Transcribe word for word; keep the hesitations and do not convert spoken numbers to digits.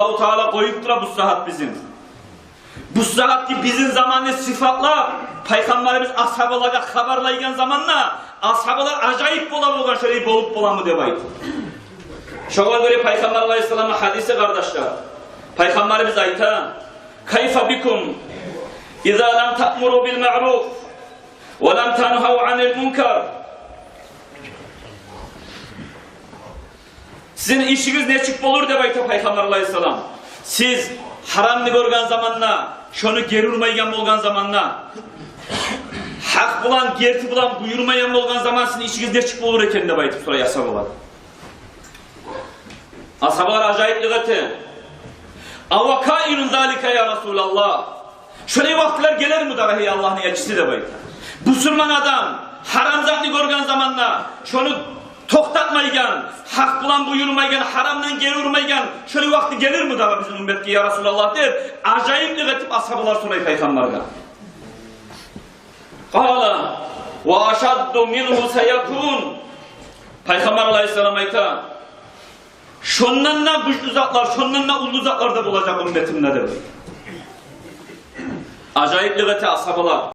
Аллагьу Таала къоюп тура бу сагьат бизин. Бу сагьатгъы бизин заманны сыфатлап, Пайхаммарыбыз асгьабалагъа хабарлайгъан заманда, асгьабалар ажайып бола болгъан: «Шолай болуп боламы?» – деп айтып. Шогъар гёре Пайхаммар алайгьиссаламны гьадиси, къардашлар. Пайхаммарыбыз айта: «Кайфа бикум иза лам таъмуру бил маъруф ва лам тангьав анил мункар?» Сизин ишигиз нечик болур деп айта Пайхаммар алайгьиссалам. Сиз гьарамны гёрген заманда, шону гери урмайгъан болгъан заманда, гьакъ булан, герти булан буюрмайгъан болгъан заман сизин ишигиз нечик болур экен деп айтып сорай асгьабалар. Асгьабалар ажайыплыкъ эте. «Ава каинун залика, я Расулаллагь?» Шолай вакътилер гелерми дагъы, гьей Аллагьны элчиси, деп айта. Бусурман адам гьарам затны гёрген заманда, шону токътатмайгъан, гьакъ булан буюрмайгъан, гьарамдан гери урмайгъан шолай вакъти гелерми дагъы бизин умматгъа, я Расулаллагь, деп, ажайыплыкъ этип асгьабалар сорай Пайхаммаргъа. Къала: «Ва ашадду мингьу саякун». Пайхаммар алайгьиссалам айта: «Шондан да гючлю затлар, шондан да уллу затлар да болажакъ умматымда», – деп. Ажайыплыкъ эте асгьабалар.